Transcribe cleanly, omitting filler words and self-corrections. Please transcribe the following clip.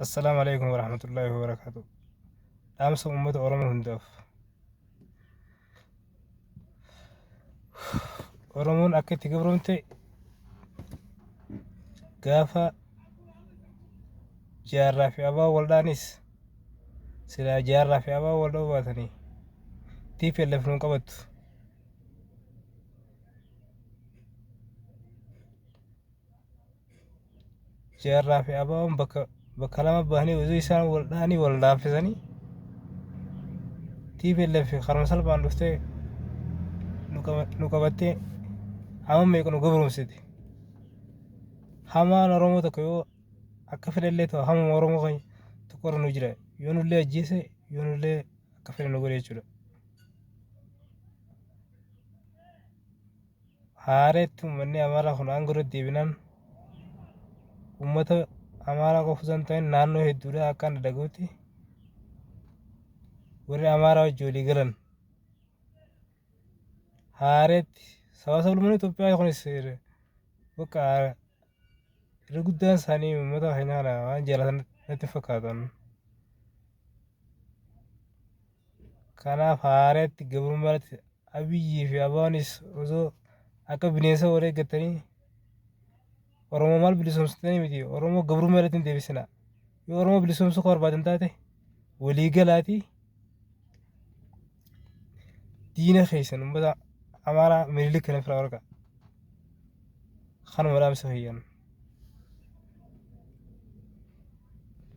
Assalaamu alaikum warahmatullaahi wabarakaatu. Dhaamsa uummata Oromoo hundaaf. Oromoon akka itti gabroomte gaafa jaarraa fi abaa waldhaanis silaa jaarraa fi abaa wal dha'uu baatanii TPLF nuun qabattu. Jaarraa fi ABOn bakka bakka lama bahanii osoo isaan wal dhahanii wal laaffisanii TPLF karuma salphaan dhuftee nu qabattee amma meeqa nu gabroomsite. Hamaan Oromoo tokko yoo akka fedhellee ta'u hamuma Oromoo kan tokko irra nu jira. Yoo nullee ajjeese yoo nullee akka fedhe nu godhe jechuudha. Haareetti uummanni Amaaraa kun aangoo irratti deebinaan uummata Amaaraa qofa osoo hin ta'in naannoo hedduudha akka ani dhaga'utti warri Amaaraa wajjin walii galan haareetti sabaa sablammoonni Itoophiyaa kunis bakka irra guddaan isaanii uummata keenya kana waan jaalatan natti hin fakkaatan. Kanaaf haareetti gabrummaatti Abiyyii fi Abaanis osoo akka bineensa wal eeggatanii Oromoo maal bilisoomsitanii miti Oromoo gabrummaa irratti hin deebisina. Yoo Oromoo bilisoomsuu kan barbaadan taate walii galaatii diina keessan uummata Amaaraa Minilik kana firaa warqa. Kanuma dhaamsa kiyyan.